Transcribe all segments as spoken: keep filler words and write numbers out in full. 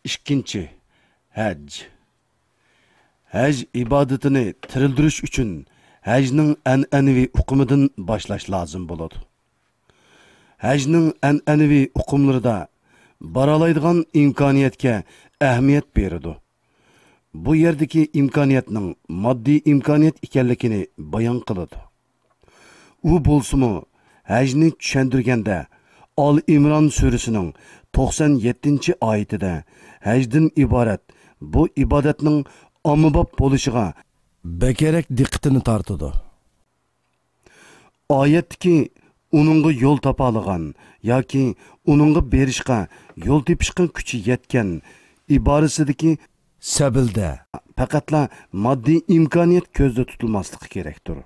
ئىككىنچى، ھەج. ھەج ئىبادىتىنى تىرىلدۈرۈش ئۈچۈن ھەجنىڭ ئەنئەنىۋى ئۇقۇمىدىن باشلاش لازىم بولىدۇ. ھەجنىڭ ئەنئەنىۋى ئۇقۇملىرىدا بارالايدىغان ئىمكانىيەتكە ئەھمىيەت بېرىدۇ. بۇ يەردىكى ئىمكانىيەتنىڭ ماددىي ئىمكانىيەت ئىكەنلىكىنى بايان قىلىدۇ. ئۇ بولسىمۇ ھەجنى چۈشەندۈرگەندە، ئال ئىمران سۈرىسىنىڭ توقسان يەتتىنچى ئايىتىدە ھەجدىن ئىبارەت بۇ ئىبادەتنىڭ ئاممىباب بولۇشىغا بەكرەك دىققىتىنى تارتىدۇ. ئايەتتىكى ئۇنىڭغا يول تاپالىغان ياكى ئۇنىڭغا بېرىشقا يول تېپىشقا كۈچى يەتكەن ئىبارىسىدىكى سەبىلدە پەقەتلا ماددىي ئىمكانىيەت كۆزدە تۇتۇلماسلىقى كېرەكتۇر.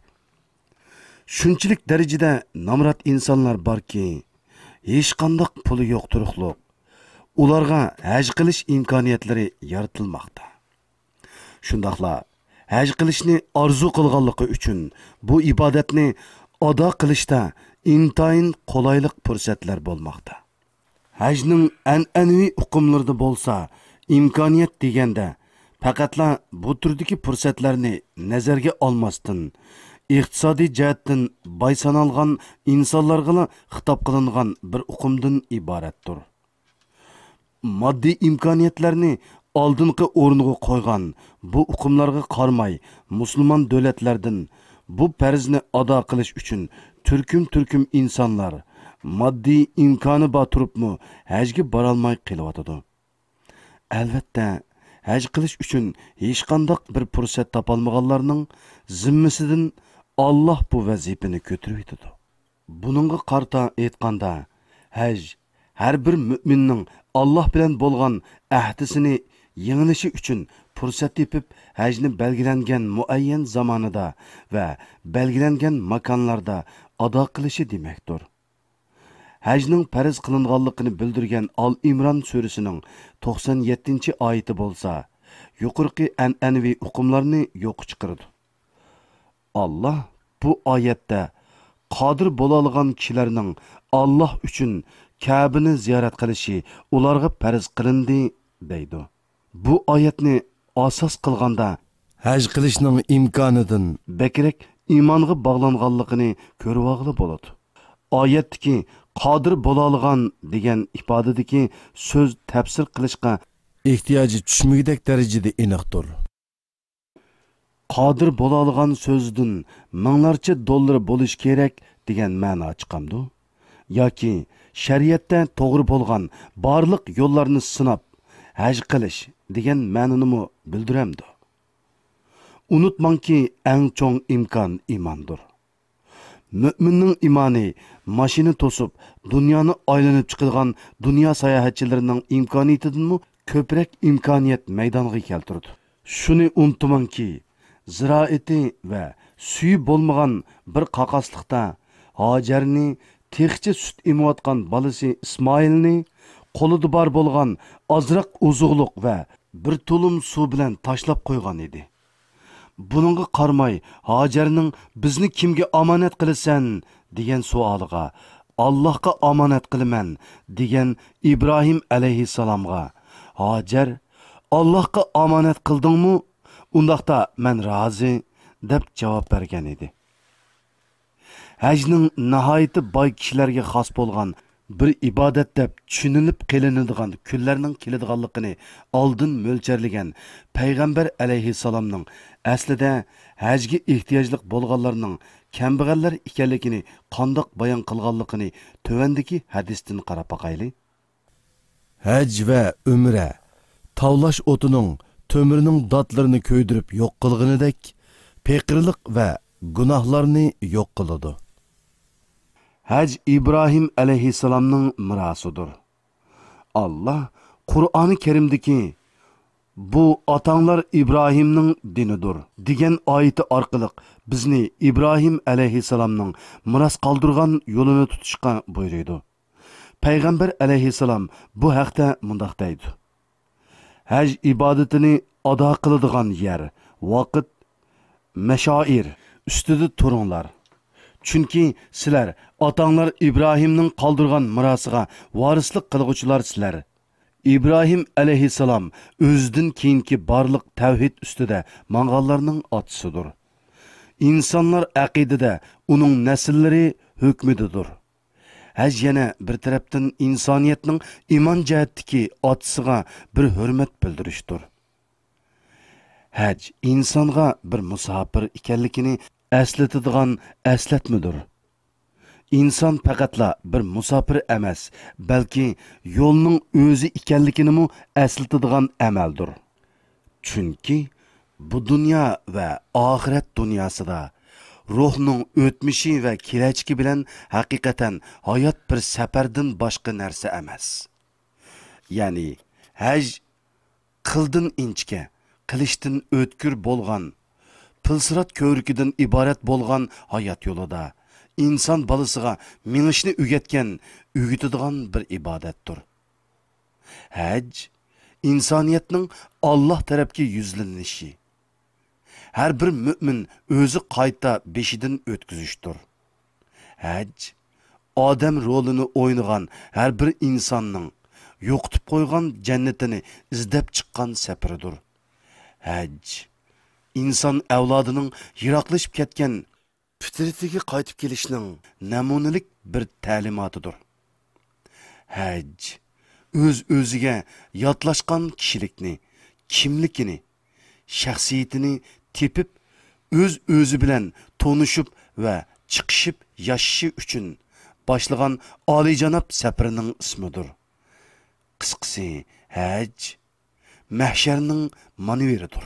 شۇنچىلىك دەرىجىدە نامرات ئىنسانلار باركى، ھېچقانداق پۇلى يوق تۇرۇقلۇق، ئۇلارغا ھەج قىلىش ئىمكانىيەتلىرى يارىتىلماقتا. شۇنداقلا ھەج قىلىشنى ئارزۇ قىلغانلىقى ئۈچۈن بۇ ئىبادەتنى ئادا قىلىشتا ئىنتايىن قولايلىق پۇرسەتلەر بولماقتا. ھەجنىڭ ئەنئەنىۋى ئۇقۇملىرىدا بولسا ئىمكانىيەت دېگەندە پەقەتلا بۇ تۈردىكى پۇرسەتلەرنى نەزەرگە ئالماستىن، ئىقتىسادىي جەھەتتىن باي سانالغان ئىنسانلارغىلا خىتاب قىلىنغان بىر ئۇقۇمدىن ئىبارەتتۇر. ماددىي ئىمكانىيەتلەرنى ئالدىنقى ئورۇنغا قويغان بۇ ئۇقۇملارغا قارىماي، مۇسۇلمان دۆلەتلەردىن بۇ پەرزنى ئادا قىلىش ئۈچۈن تۈركۈم-تۈركۈم ئىنسانلار ماددىي ئىمكانى بار تۇرۇپمۇ ھەجگە بارالماي قېلىۋاتىدۇ. ئەلۋەتتە، ھەج قىلىش ئۈچۈن ھېچقانداق بىر پۇرسەت تاپالمىغانلارنىڭ زىممىسىدىن ئاللاھ بۇ ۋەزىپىنى كۆتۈرۈۋېتىدۇ. بۇنىڭغا قارىتا ئېيتقاندا، ھەج ھەر بىر مۆمىننىڭ ئاللاھ بىلەن بولغان ئەھدىسىنى يېڭىلىشى ئۈچۈن پۇرسەت تېپىپ، ھەجنى بەلگىلەنگەن مۇئەييەن زامانىدا ۋە بەلگىلەنگەن ماكانلاردا ئادا قىلىشى دېمەكتۇر. ھەجنىڭ پەرز قىلىنغانلىقىنى بىلدۈرگەن ئال ئىمران سۈرىسىنىڭ توقسان يەتتىنچى ئايىتى بولسا، يۇقىرىقى ئەنئەنىۋى ئۇقۇملارنى يوققا چىقىرىدۇ. ئاللاھ بۇ ئايەتتە قادىر بولالىغان كىشىلەرنىڭ ئاللاھ ئۈچۈن كەبىنى زىيارەت قىلىشى ئۇلارغا پەرز قىلىندى، دەيدۇ. بۇ ئايەتنى ئاساس قىلغاندا، ھەج قىلىشنىڭ ئىمكانىدىن بەكرەك ئىمانغا باغلانغانلىقىنى كۆرۈۋالغىلى بولىدۇ. ئايەتتىكى قادىر بولالىغان دېگەن ئىپادىدىكى سۆز تەپسىر قىلىشقا ئېھتىياجى چۈشمىگۈدەك دەرىجىدە ئېنىقتۇر. قادىر بولالىغان سۆزىدىن مىڭلارچە دوللىرى بولۇشى كېرەك دېگەن مەنا چىقامدۇ؟ ياكى شەرىئەتتە توغرا بولغان بارلىق يوللارنى سىناپ، ھەج قىلىش دېگەن مەنىنىمۇ بىلدۈرەمدۇ؟ ئۇنتۇماڭكى، ئەڭ چوڭ ئىمكان ئىماندۇر. مۆمىننىڭ ئىمانى ماشىنا توسۇپ، دۇنيانى ئايلىنىپ چىقىدىغان دۇنيا ساياھەتچىلىرىنىڭ ئىمكانىيىتىدىنمۇ كۆپرەك ئىمكانىيەت مەيدانغا كەلتۈرىدۇ. شۇنى ئۇنتۇماڭكى، زىرائىتى ۋە سۈيى بولمىغان بىر قاقاسلىقتا ھاجەرنى، تېخىچە سۈت ئېمىۋاتقان بالىسى ئىسمائىلنى، قولىدا بار بولغان ئازراق ئوزۇقلۇق ۋە بىر تۇلۇم سۇ بىلەن تاشلاپ قويغان ئىدى. بۇنىڭغا قارىماي، ھاجەرنىڭ «بىزنى كىمگە ئامانەت قىلىسەن؟» دېگەن سوئالىغا، «ئاللاھقا ئامانەت قىلىمەن» دېگەن ئىبراھىم ئەلەيھىسسالامغا ھاجەر، «ئاللاھقا ئامانەت قىلدىڭمۇ؟ ئۇنداقتا مەن رازى» دەپ جاۋاب بەرگەن ئىدى. ھەجنىڭ ناھايىتى باي كىشىلەرگە خاس بولغان بىر ئىبادەت دەپ چۈشىنىلىپ قېلىنىدىغان كۈنلەرنىڭ كېلىدىغانلىقىنى ئالدىن مۆلچەرلىگەن پەيغەمبەر ئەلەيھىسسالامنىڭ ئەسلىدە ھەجگە ئېھتىياجلىق بولغانلارنىڭ كەمبەغەللەر ئىكەنلىكىنى قانداق بايان قىلغانلىقىنى تۆۋەندىكى ھەدىستىن قاراپ باقايلى. ھەج ۋە ئۆمرە تاۋلاش ئوتىنىڭ تۆمۈرنىڭ داتلىرىنى كۆيدۈرۈپ يوق قىلغىنىدەك، پېقىرلىق ۋە گۇناھلارنى يوق قىلىدۇ. ھەج ئىبراھىم ئەلەيھىسسالامنىڭ مىراسىدۇر. ئاللا قۇرئانى كەرىمدىكى «بۇ ئاتاڭلار ئىبراھىمنىڭ دىنىدۇر» دېگەن ئايىتى ئارقىلىق بىزنى ئىبراھىم ئەلەيھىسسالامنىڭ مىراس قالدۇرغان يولىنى تۇتۇشقا بۇيرۇيدۇ. پەيغەمبەر ئەلەيھىسسالام بۇ ھەقتە مۇنداق دەيدۇ: «ھەج ئىبادىتىنى ئادا قىلىدىغان يەر، ۋاقىت، مەشائىر ئۈستىدە تۇرۇڭلار. چۈنكى سىلەر ئاتاڭلار ئىبراھىمنىڭ قالدۇرغان مىراسىغا ۋارىسلىق قىلغۇچىلار سىلەر. ئىبراھىم ئەلەيھىسسالام ئۆزىدىن كېيىنكى بارلىق تەۋھىد ئۈستىدە ماڭغانلارنىڭ ئاتىسىدۇر. ئىنسانلار ئەقىدىدە ئۇنىڭ نەسىللىرى ھۆكمىدىدۇر. ھەج يەنە بىر تەرەپتىن ئىنسانىيەتنىڭ ئىمان جەھەتتىكى ئاتىسىغا بىر ھۆرمەت بىلدۈرۈشتۇر. ھەج ئىنسانغا بىر مۇساپىر ئىكەنلىكىنى ئەسلىتىدىغان ئەسلەتمىدۇر. ئىنسان پەقەتلا بىر مۇساپىر ئەمەس، بەلكى يولنىڭ ئۆزى ئىكەنلىكىنىمۇ ئەسلىتىدىغان ئەمەلدۇر. چۈنكى بۇ دۇنيا ۋە ئاخىرەت دۇنياسىدا روھنىڭ ئۆتمۈشى ۋە كېلەچىكى بىلەن ھەقىقەتەن ھايات بىر سەپەردىن باشقا نەرسە ئەمەس. يەنى ھەج قىلدىن ئىنچىكە، قىلىچتىن ئۆتكۈر بولغان، پىلسىرات كۆۋرۈكىدىن ئىبارەت بولغان ھايات يولىدا ئىنسان بالىسىغا مېڭىشنى ئۆگەتكەن، ئۆگىتىدىغان بىر ئىبادەتتۇر. ھەج ئىنسانىيەتنىڭ ئاللاھ تەرەپكە يۈزلىنىشى. ھەر بىر مۆمىن ئۆزى قايتا بېشىدىن ئۆتكۈزۈشتۇر. ھەج ئادەم رولىنى ئوينىغان ھەر بىر ئىنساننىڭ يوقىتىپ قويغان جەننىتىنى ئىزدەپ چىققان سەپىرىدۇر. ھەج ئىنسان ئەۋلادىنىڭ يىراقلىشىپ كەتكەن پىترىتىگە قايتىپ كېلىشنىڭ نەمۇنىلىك بىر تەلىماتىدۇر. ھەج ئۆز-ئۆزىگە ياتلاشقان كىشىلىكنى، كىملىكىنى، شەخسىيىتىنى تېپىپ، ئۆز-ئۆزى بىلەن تونۇشۇپ ۋە چىقىشىپ ياشىشى ئۈچۈن باشلىغان ئالىيجاناب سەپىرىنىڭ ئىسمىدۇر. قىسقىسى، ھەج مەھشەرنىڭ مانېۋىرىدۇر.